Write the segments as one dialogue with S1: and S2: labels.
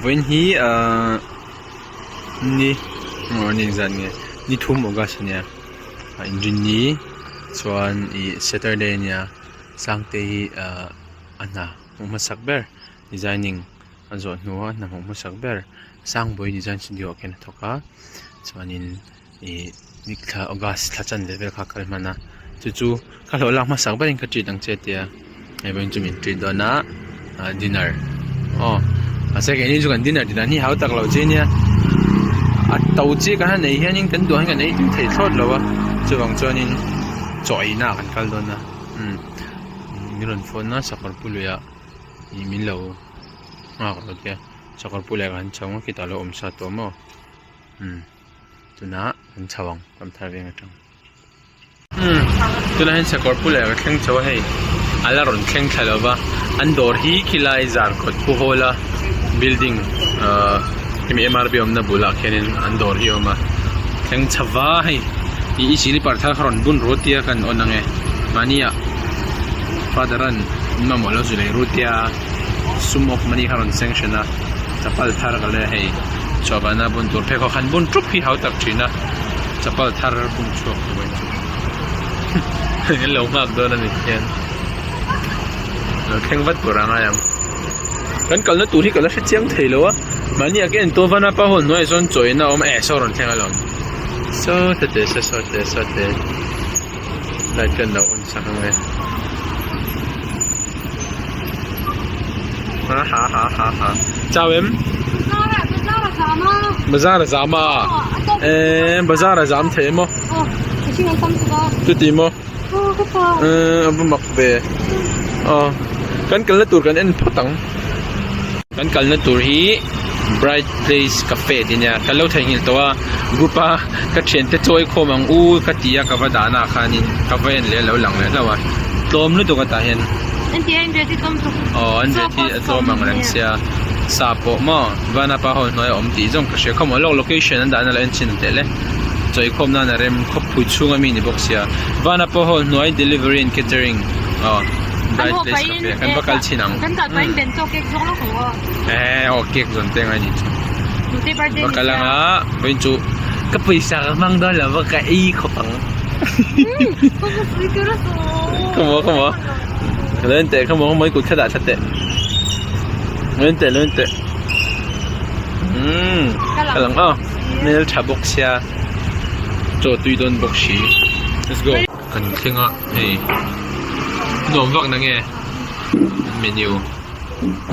S1: Vawiin hi ahh ni aw ni engzat nge ni thum august a nia ah inrinni chuan ih saturday a nia sangte hi ahh a hna hmuh hmasak ber designing a zawh hnuah a hna hmuh hmasak ber sangbawi design studio ah khian a thawk a chuanin ih ni thla august thla chanve vel kha a kal hman a chu chu ka hlawh lak hmasak berin ka treat ang che tia hei pawhin chu min treat dawn a ah dinner aw mahse keini chu kan dinner tih dan hi hau tak lo chi ania a to chi kan han nei hianin kan duh ang hian kan ei tui thei thlawt lo a chuvang chuanin chaw eina ah kan kal dawn a umm min rawn phone a sakawr pu luiah ih min lo nghak rawh tia sakawr pu luiah kan chho ang a khitah a lo awm sa tawh maw umm. Tunah kan chho ang ram thar veng atang. Umm tunah hian sakawr pu leh ka thleng chho a hei a la rawn thleng thla lova an dawr hi khilai zarkawt pu hall a building ahh hemi M R B awmna bulah khianin an dawr hi a awm a thleng chho va hei ih i silipar thar kha rawn bun ru tia kan on ang e mahni ah father an mamawh lo zu lei ru tia sum of money kha rawn sanction a chapal thar ka le hei chhuahvana bun tur pheikhawk han bun ṭup hi hau tak ṭhin a chapal thar bun chhuak tur a ni an lo nghak dawn a ni hian lo thleng vat tur a ngai ang kan kalna tur hi ka la hre chiang thei lo a mahni ah ka en tawh vana pa hawn hnuaiah sawn chaw in a awm eh saw rawn thleng alawm saw te te saw saw te saw te light te an lo on sak ang e. Ha ha ha ha ha chau em bazar a zam a eh bazar a zam thei maw chuti maw eh a va mak ve aw kan kalna tur kan en phawt ang kan kalna tur hi bright place cafe tih ania kan lo theihnghilh tawh a group a ka thiante chawi khawm ang u ka ti a ka va dahna ah khanin ka va en leh a lo lang leh hlauh a tlawm lutuk a tah hian aw an rate hi a tlawm ang reng sia sa pawh maw vanapa hall hnuai a awm tih zawng ka hria khawm lawk location an dahna lo en chhin teh le chawi khawm nan a rem khawpui chhunga mi ni bawk sia vanapa hall hnuai delivery and catering aw bright place cafe kan va kal chhin ang. Eh aw cake zawn te ngai ni chu va kal anga vawiin chu ka pawisa ka hmang dawn lo va ka ei khawp ang khawmaw khawmaw lo en teh khawmaw khawmaw i kut kha dah thla teh lo en teh lo en teh umm ka lang aw hmel tha bawk sia chaw tui dawn bawk si let's go kan thleng a hei nuam vak na nge menu.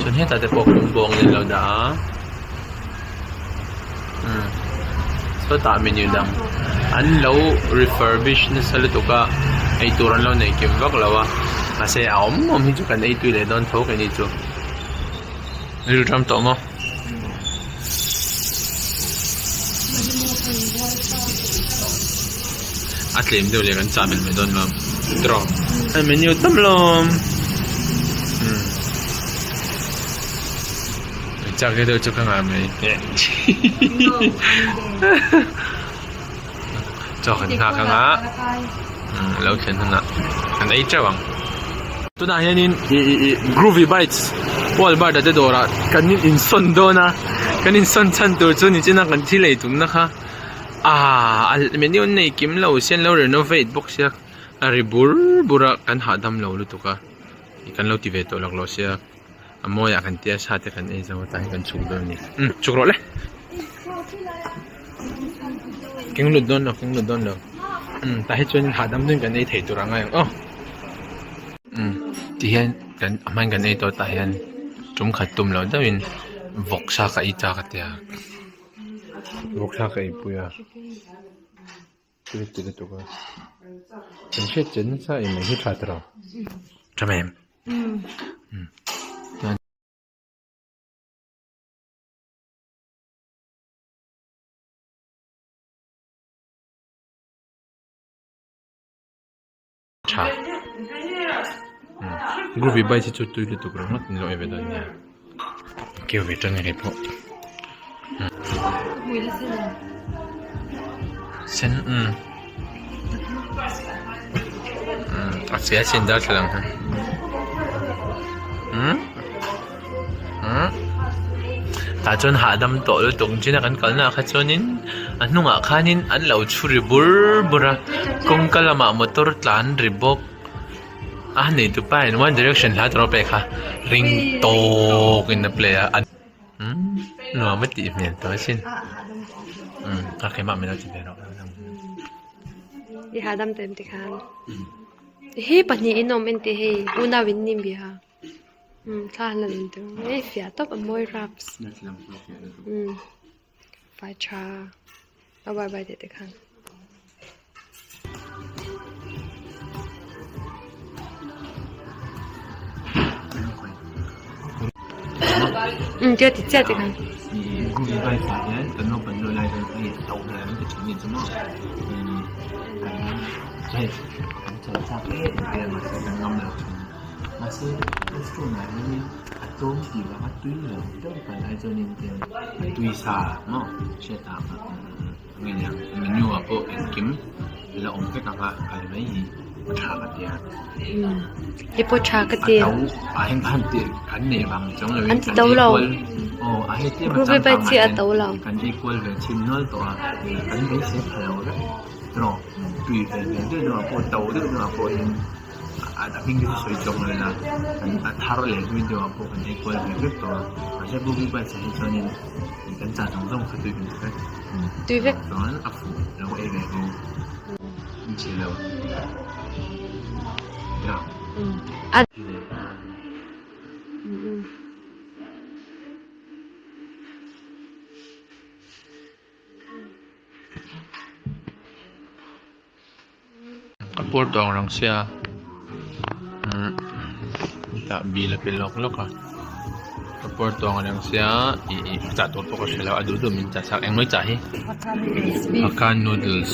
S1: Chuan hetah te pawh kawng bawng in lo dah a umm sawtah menu dang an lo refurbish nasa lutuk a eitur an lo nei kim vak lo a mahse a awm awm hi chu kan ei tui leh dawn tho keini chu rilṭam tawh maw. A tlem deuh leh kan chah belh mai dawn lo tiraw hei menu tam lawm umm chak deuh chu ka ngah mai chaw kan nghak ang a umm lo thlen hunah kan ei teuh ang tunah hianin ih ih ih groovy bites Walmart ah te dawrah kan insawn dawn a kan insawn chhan tur chu nichina kan thil ei tumna kha. Aaa a menu an nei kim lo sia an lo renovate bawk sia a ri bur bur a kan hahdam lo lutuk a kan lo ti ve tawh lak lo sia a mawiah kan tia sa te kan ei zo a tah hian kan chhuk dawn a ni umm chhuk rawh le keng lut dawn lo keng lut dawn lo umm tah hi chuan hahdam deuhin kan ei thei tur a ngai ang aw umm tihian kan a hmain kan ei tawh tah hian tum khat tum loh deuhin vawksa ka ei chak a tia. Vawkthla ka eipui a thil ti lutuk a kan hriat chen nasa em mai hi tha tawh lo tha mai em Tha groovy bites hi chu tui lutuk ringawt an lo ei ve dawn nia keu ve tan ri pawh sen umm a fia chin darthlalang hi umm umm. Tah chuan hahdam tawh lutuk chin a kan kalna ah kha chuanin a hnungah khanin an lo chhu ri bur bur a kawngka lamah motor tlan ri bawk a nei tupa in one direction hla tur a play kha ring tawk in a play a umm nuam a tih hmel tawh asin umm a keimah min lo ti ve rawh.
S2: I hahdam tawh em tikhan hi pahnih in awm en tih hei unau in ni bia. Umm thla an la len tur mai fiah tawp a mawi raps umm fai tha a bye bye tih te khan. Umm tia ti chiah tikhan.
S1: Mahse restaurant ah hianin a tlawm tih vanga tui lo deuh kan ai chuanin tiang a tui sa maw hriat ah nge niang menu ah pawh engkim la awm vek ang a kal mai hi a tha ka ti a.
S2: Hei pawh tha ka ti.
S1: A to a heng khan tih kan neih vang ni chuang lovin
S2: An ti to lo.
S1: Aw a hei tlem a
S2: Ruby
S1: changkang
S2: bai
S1: ah
S2: chi a
S1: hian
S2: to lo.
S1: kan ei kual ve chhin nual tawh a kan beisei pha lo vek tawh tui ve ve deuh deuh ah pawh to deuh deuh ah pawh hian a hming te chu sawi chawk lo ila kan a thar leh hlui deuh ah pawh kan ei kual ve vek tawh a mahse Boogie Bites ah hi chuanin kan chah zawng zawng kha tui kan ti vek
S2: Tui vek
S1: chuan a fuh lo ei ve ho in chhe lo ya
S2: a
S1: Ka pawr tawng rang sia umm tah bil a pe lawk lawk a ka pawr tawng rang sia ih ih chah tur pawh ka hre lo a duh duh min chah sak engmai chah hi hakka noodles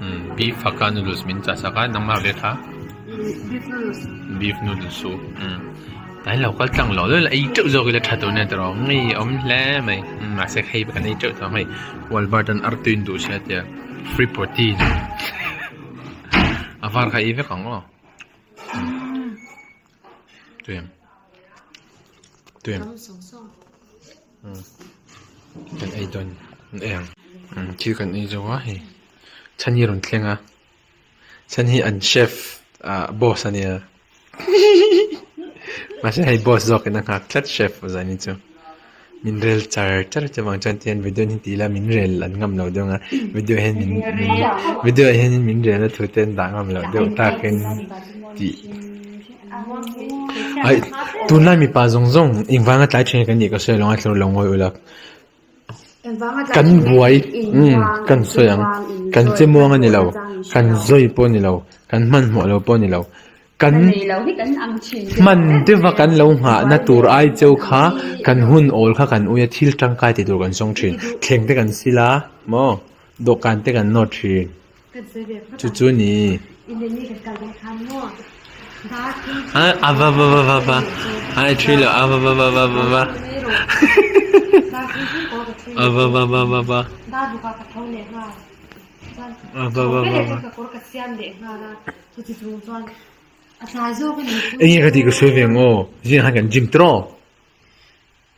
S1: umm beef hakka noodles min chah sak a nangmah ve kha beef noodles soup umm tah hian lo kal tlang lo la ei teuh zawk ila tha tur nia tiraw ngei a awm hle mai mahse hei kan ei teuh tawh hei Walmart an artui in duh sia tia. Free protein a var kha ei vek ang aw tuiang tuiang kan ei dawn an ei ang thil kan ei zo a hei chhan hi a rawn thleng a chhan hi an chef ah boss a nia mahse hei boss zawk in a nghak tlat chef zan hi chu. Min rel char char che vang chuan tihian video hi ti ila min rel an ngam lo deuh ang a video hian min min video ah hian min rel a thu te an dah ngam loh deuh takin tih aih tunlai mipa zawng zawng engvanga tlai thin kan nih ka sawi lo a thlawr lo ngawi ula kan buai umm kan sawi ang kan che muang a ni lo kan zawi pawh a ni lo kan hmanhmawh lo pawh a ni lo. Kan hman deuha kan lo nghahna tur ai cheu kha kan hun awl kha kan ui a, thil tangkai ti tur kan sawng thin. Thleng te kan sil a maw, dawhkan te kan nawt thin. Chu chu ni. A va va va va va a i thi lo a va va va va va va a va va va va va. Enge ka tih ka sawi ve ang aw, zing ah khan kan gym tawh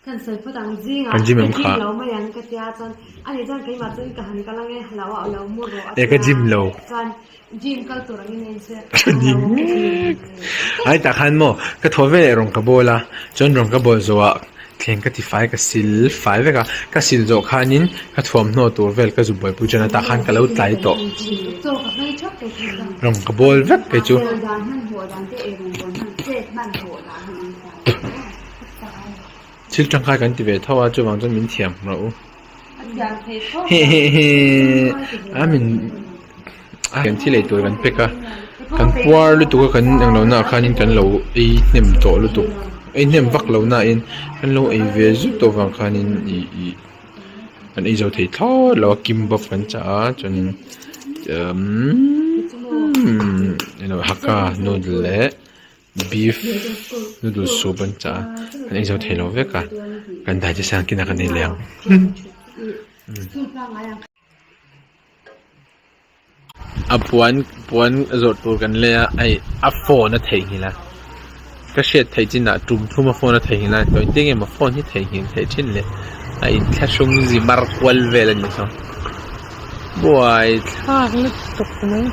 S1: kan gym ang kha e ka gym lo ai tah khan maw ka thaw ve leh rawng ka bawl a chuan rawng ka bawl zawh ah Thleng ka ti fai ka sil fai vek a, ka sil zawh khanin ka thuamhnaw tur vel ka zu buaipui ṭan a, tah khan ka lo tlai tawh. Rawng ka bawl vek kei chu. Thil ṭangkai kan ti ve tho a, chuvang chuan min thiam rawh u. Heheheh a min kan thil ei tur kan pack a kan puar lutuk a kan englo na ah khanin kan lo ei hnem tawh lutuk ei hnem vak lo na in kan lo ei ve zut tawh vang khanin ih ih kan ei zo thei thlawt lo a kimbap kan chah a chuanin umm hakka noodle leh beef noodle soup an chah a kan ei zo thei lo vek a kan digest ang kinah kan ei leh ang. A puan puan zawrh tur kan lei a hei a phone a theihnghilh a ka hriat theih chin ah tum thum a phone a theihnghilh a tawite nge maw phone hi theihnghilh theih thin le. A inthlahrung zi mar kual vel a ni saw. Buai thlak lutuk mai.